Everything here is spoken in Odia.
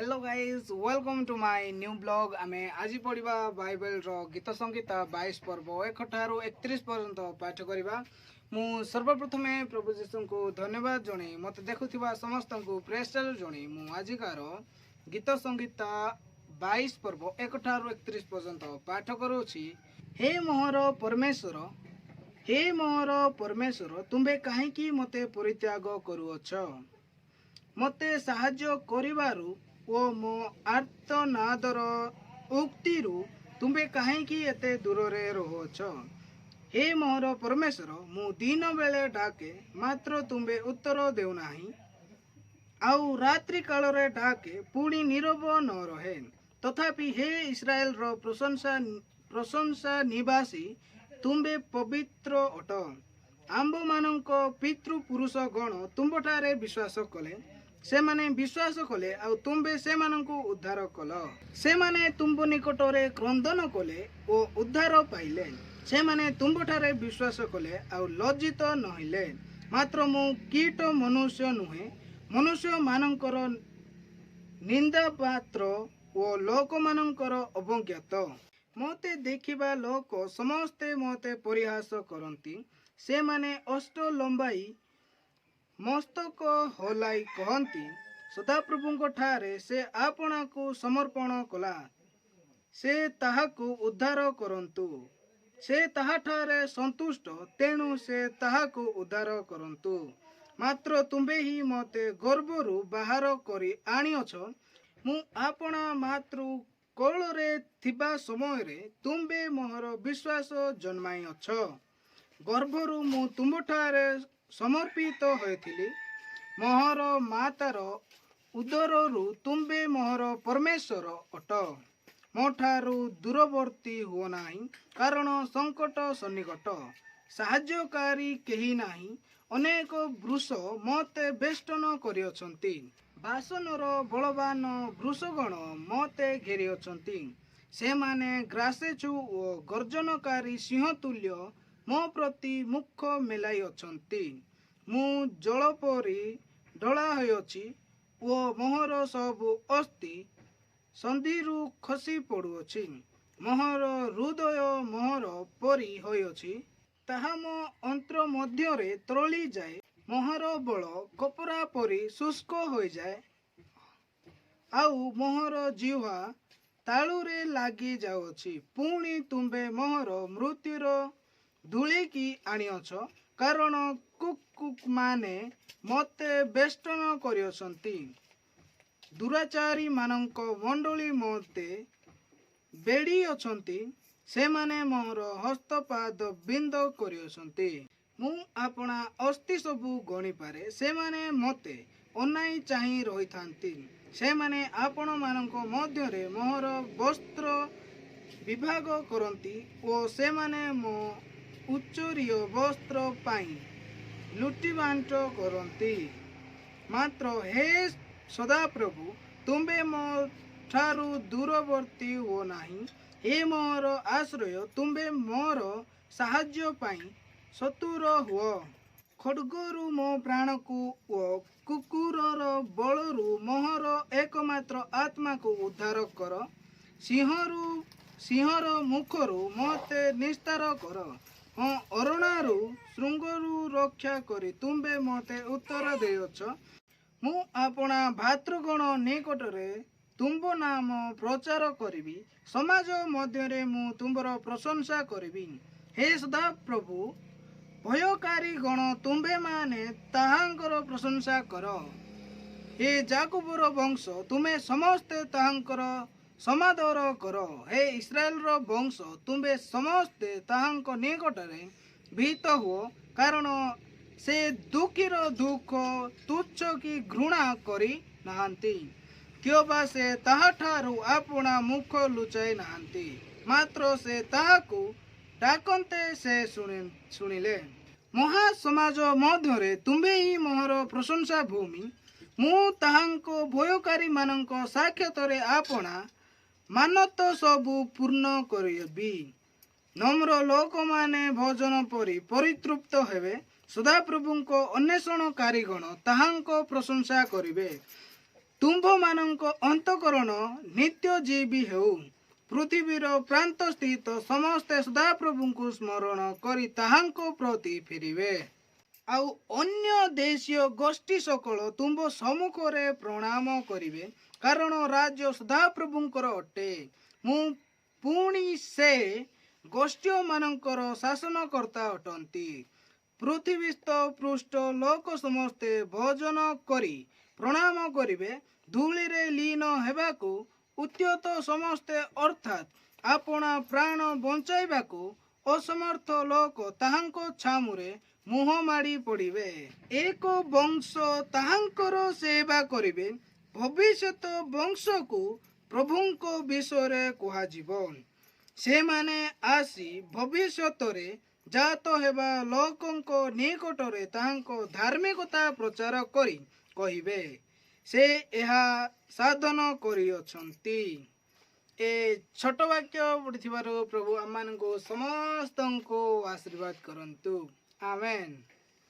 Hello guys, welcome to my new vlog. ଆମେ ଆଜି ପଢ଼ିବା ବାଇବେଲର ଗୀତ ସଂହିତା 22 ପର୍ବ 1 ଠାରୁ 31 ପର୍ଯ୍ୟନ୍ତ ପାଠ କରିବା। ମୁଁ ସର୍ବପ୍ରଥମେ ପ୍ରଭୁ ଯୀଶୁଙ୍କୁ ଧନ୍ୟବାଦ ଜଣେଇ, ମୋତେ ଦେଖୁଥିବା ସମସ୍ତଙ୍କୁ ପ୍ରେସର ଜଣେଇ, ମୁଁ ଆଜିକାର ଗୀତ ସଂହିତା 22 ପର୍ବ 1 ଠାରୁ 31 ପର୍ଯ୍ୟନ୍ତ ପାଠ କରୁଅଛି। ହେ ମୋହର ପରମେଶ୍ୱର, ହେ ମୋହର ପରମେଶ୍ୱର, ତୁମ୍ଭେ କାହିଁକି ମୋତେ ପରିତ୍ୟାଗ କରୁଅଛ? ମୋତେ ସାହାଯ୍ୟ କରିବାରୁ ଓ ମୋ ଆର୍ତ୍ତନାଦର ଉକ୍ତିରୁ ତୁମ୍ଭେ କାହିଁକି ଏତେ ଦୂରରେ ରହୁଅଛ? ହେ ମୋହର ପରମେଶ୍ୱର, ମୁଁ ଦିନ ବେଳେ ଡାକେ, ମାତ୍ର ତୁମ୍ଭେ ଉତ୍ତର ଦେଉନାହିଁ। ଆଉ ରାତ୍ରି କାଳରେ ଡାକେ, ପୁଣି ନୀରବ ନ ରହେ। ତଥାପି ହେ ଇସ୍ରାଏଲର ପ୍ରଶଂସା ନିବାସୀ, ତୁମ୍ଭେ ପବିତ୍ର ଅଟ। ଆମ୍ଭମାନଙ୍କ ପିତୃପୁରୁଷ ଗଣ ତୁମ୍ଭଠାରେ ବିଶ୍ୱାସ କଲେ। ସେମାନେ ବିଶ୍ୱାସ କଲେ ଆଉ ତୁମ୍ଭେ ସେମାନଙ୍କୁ ଉଦ୍ଧାର କଲ। ସେମାନେ ତୁମ୍ଭ ନିକଟରେ କ୍ରନ୍ଦନ କଲେ ଓ ଉଦ୍ଧାର ପାଇଲେ। ସେମାନେ ତୁମ୍ଭଠାରେ ବିଶ୍ୱାସ କଲେ ଆଉ ଲଜ୍ଜିତ ନହେଲେ। ମାତ୍ର ମୁଁ କୀଟ ମନୁଷ୍ୟ ନୁହେଁ, ମନୁଷ୍ୟମାନଙ୍କର ନିନ୍ଦା ପାତ୍ର ଓ ଲୋକମାନଙ୍କର ଅବଜ୍ଞାତ। ମୋତେ ଦେଖିବା ଲୋକ ସମସ୍ତେ ମୋତେ ପରିହାସ କରନ୍ତି। ସେମାନେ ଓଷ୍ଠ ଲମ୍ବାଇ ମସ୍ତକ ହଲାଇ କହନ୍ତି, ସଦାପ୍ରଭୁଙ୍କ ଠାରେ ସେ ଆପଣାକୁ ସମର୍ପଣ କଲା। ସେ ତାହାକୁ ଉଦ୍ଧାର କରନ୍ତୁ। ସେ ତାହାଠାରେ ସନ୍ତୁଷ୍ଟ, ତେଣୁ ସେ ତାହାକୁ ଉଦ୍ଧାର କରନ୍ତୁ। ମାତ୍ର ତୁମ୍ଭେ ହିଁ ମୋତେ ଗର୍ଭରୁ ବାହାର କରି ଆଣିଅଛ। ମୁଁ ଆପଣା ମାତୃ କୋଳରେ ଥିବା ସମୟରେ ତୁମ୍ଭେ ମୋହର ବିଶ୍ୱାସ ଜନ୍ମାଇଅଛ। ଗର୍ଭରୁ ମୁଁ ତୁମ୍ଭଠାରେ ସମର୍ପିତ ହୋଇଥିଲି। ମୋହର ମାତାର ଉଦରରୁ ତୁମ୍ଭେ ମୋହର ପରମେଶ୍ୱର ଅଟ। ମୋଠାରୁ ଦୂରବର୍ତ୍ତୀ ହୁଅ ନାହିଁ, କାରଣ ସଙ୍କଟ ସନ୍ନିକଟ, ସାହାଯ୍ୟକାରୀ କେହି ନାହିଁ। ଅନେକ ବୃଷ ମୋତେ ବେଷ୍ଟନ କରିଅଛନ୍ତି। ବାଶନର ବଳବାନ ବୃଷଗଣ ମୋତେ ଘେରିଅଛନ୍ତି। ସେମାନେ ଗ୍ରାସେଚ୍ଛୁ ଓ ଗର୍ଜନକାରୀ ସିଂହ ତୁଲ୍ୟ ମୋ ପ୍ରତି ମୁଖ ମେଲାଇ ଅଛନ୍ତି। ମୁଁ ଜଳ ପରି ଢଳା ହୋଇଅଛି ଓ ମୋହର ସବୁ ଅସ୍ଥି ସନ୍ଧିରୁ ଖସି ପଡ଼ୁଅଛି। ମୋହର ହୃଦୟ ମହୁ ପରି ହୋଇଅଛି, ତାହା ମୋ ଅନ୍ତ୍ର ମଧ୍ୟରେ ତରଳି ଯାଏ। ମୋହର ବଳ କପରା ପରି ଶୁଷ୍କ ହୋଇଯାଏ ଆଉ ମୋହର ଜିହ୍ୱା ତାଳୁରେ ଲାଗି ଯାଉଅଛି। ପୁଣି ତୁମ୍ଭେ ମୋହର ମୃତ୍ୟୁର ଧୂଳିକି ଆଣିଅଛ, କାରଣ କୁକୁରମାନେ ମୋତେ ବେଷ୍ଟନ କରିଅଛନ୍ତି। ଦୁରାଚାରୀ ମାନଙ୍କ ମଣ୍ଡଳୀ ମୋତେ ବେଢ଼ି ଅଛନ୍ତି। ସେମାନେ ମୋହର ହସ୍ତପାଦ ବିନ୍ଧ କରିଅଛନ୍ତି। ମୁଁ ଆପଣା ଅସ୍ଥି ସବୁ ଗଣିପାରେ। ସେମାନେ ମୋତେ ଅନାଇ ଚାହିଁ ରହିଥାନ୍ତି। ସେମାନେ ଆପଣାମାନଙ୍କ ମଧ୍ୟରେ ମୋହର ବସ୍ତ୍ର ବିଭାଗ କରନ୍ତି ଓ ସେମାନେ ମୋ ଉତ୍ତରୀୟ ବସ୍ତ୍ର ପାଇଁ ଲୁଟିବାଣ୍ଟ କରନ୍ତି। ମାତ୍ର ହେ ସଦାପ୍ରଭୁ, ତୁମ୍ଭେ ମୋ ଠାରୁ ଦୂରବର୍ତ୍ତୀ ହୁଅ ନାହିଁ। ହେ ମୋହର ଆଶ୍ରୟ, ତୁମ୍ଭେ ମୋର ସାହାଯ୍ୟ ପାଇଁ ଚତୁର ହୁଅ। ଖଡ଼ଗରୁ ମୋ ପ୍ରାଣକୁ ଓ କୁକୁରର ବଳରୁ ମୋହର ଏକମାତ୍ର ଆତ୍ମାକୁ ଉଦ୍ଧାର କର। ସିଂହର ମୁଖରୁ ମୋତେ ନିସ୍ତାର କର। ହଁ, ଅରଣାରୁ ଶୃଙ୍ଗରୁ ରକ୍ଷା କରି ତୁମ୍ଭେ ମୋତେ ଉତ୍ତର ଦେଇଅଛ। ମୁଁ ଆପଣା ଭ୍ରାତୃଗଣ ନିକଟରେ ତୁମ୍ଭ ନାମ ପ୍ରଚାର କରିବି। ସମାଜ ମଧ୍ୟରେ ମୁଁ ତୁମ୍ଭର ପ୍ରଶଂସା କରିବି। ହେ ସଦାପ୍ରଭୁ ଭୟକାରୀ ଗଣ, ତୁମ୍ଭେମାନେ ତାହାଙ୍କର ପ୍ରଶଂସା କର। ହେ ଯାକୁବର ବଂଶ, ତୁମେ ସମସ୍ତେ ତାହାଙ୍କର ସମାଦର କର। ହେ ଇସ୍ରାଏଲର ବଂଶ, ତୁମ୍ଭେ ସମସ୍ତେ ତାହାଙ୍କ ନିକଟରେ ଭୀତ ହୁଅ। କାରଣ ସେ ଦୁଃଖୀର ଦୁଃଖ ତୁଚ୍ଛ କି ଘୃଣା କରି ନାହାନ୍ତି, କିଅବା ସେ ତାହାଠାରୁ ଆପଣା ମୁଖ ଲୁଚାଇ ନାହାନ୍ତି। ମାତ୍ର ସେ ତାହାକୁ ଡାକନ୍ତେ ସେ ଶୁଣିଲେ। ମହାସମାଜ ମଧ୍ୟରେ ତୁମ୍ଭେ ହିଁ ମୋହର ପ୍ରଶଂସା ଭୂମି। ମୁଁ ତାହାଙ୍କ ଭୟକାରୀମାନଙ୍କ ସାକ୍ଷାତରେ ଆପଣା ମାନତ ସବୁ ପୂର୍ଣ୍ଣ କରିବି। ନମ୍ର ଲୋକମାନେ ଭୋଜନ କରି ପରିତୃପ୍ତ ହେବେ। ସଦାପ୍ରଭୁଙ୍କ ଅନ୍ୱେଷଣକାରୀଗଣ ତାହାଙ୍କ ପ୍ରଶଂସା କରିବେ। ତୁମ୍ଭମାନଙ୍କ ଅନ୍ତଃକରଣ ନିତ୍ୟଜୀବୀ ହେଉ। ପୃଥିବୀର ପ୍ରାନ୍ତସ୍ଥିତ ସମସ୍ତେ ସଦାପ୍ରଭୁଙ୍କୁ ସ୍ମରଣ କରି ତାହାଙ୍କ ପ୍ରତି ଫେରିବେ। ଆଉ ଅନ୍ୟ ଦେଶୀୟ ଗୋଷ୍ଠୀ ସକଳ ତୁମ୍ଭ ସମ୍ମୁଖରେ ପ୍ରଣାମ କରିବେ, କାରଣ ରାଜ୍ୟ ସଦାପ୍ରଭୁଙ୍କର ଅଟେ। ମୁଁ ପୁଣି ସେ ଗୋଷ୍ଠୀୟମାନଙ୍କର ଶାସନକର୍ତ୍ତା ଅଟନ୍ତି। ପୃଥିବୀସ୍ଥ ପୃଷ୍ଠ ଲୋକ ସମସ୍ତେ ଭୋଜନ କରି ପ୍ରଣାମ କରିବେ। ଧୂଳିରେ ଲୀନ ହେବାକୁ ଉଦ୍ୟତ ସମସ୍ତେ, ଅର୍ଥାତ୍ ଆପଣା ପ୍ରାଣ ବଞ୍ଚାଇବାକୁ ଅସମର୍ଥ ଲୋକ ତାହାଙ୍କ ଛାମୁରେ ମୁହଁ ମାଡ଼ି ପଡ଼ିବେ। ଏକ ବଂଶ ତାହାଙ୍କର ସେବା କରିବେ। ଭବିଷ୍ୟତ ବଂଶକୁ ପ୍ରଭୁଙ୍କ ବିଷୟରେ କୁହାଯିବ। ସେମାନେ ଆସି ଭବିଷ୍ୟତରେ ଜାତ ହେବା ଲୋକଙ୍କ ନିକଟରେ ତାହାଙ୍କ ଧାର୍ମିକତା ପ୍ରଚାର କରି କହିବେ, ସେ ଏହା ସାଧନ କରିଅଛନ୍ତି। ଏ ଛୋଟ ବାକ୍ୟ ପଢ଼ିଥିବାରୁ ପ୍ରଭୁ ଆମମାନଙ୍କୁ ସମସ୍ତଙ୍କୁ ଆଶୀର୍ବାଦ କରନ୍ତୁ। ଆମେନ୍।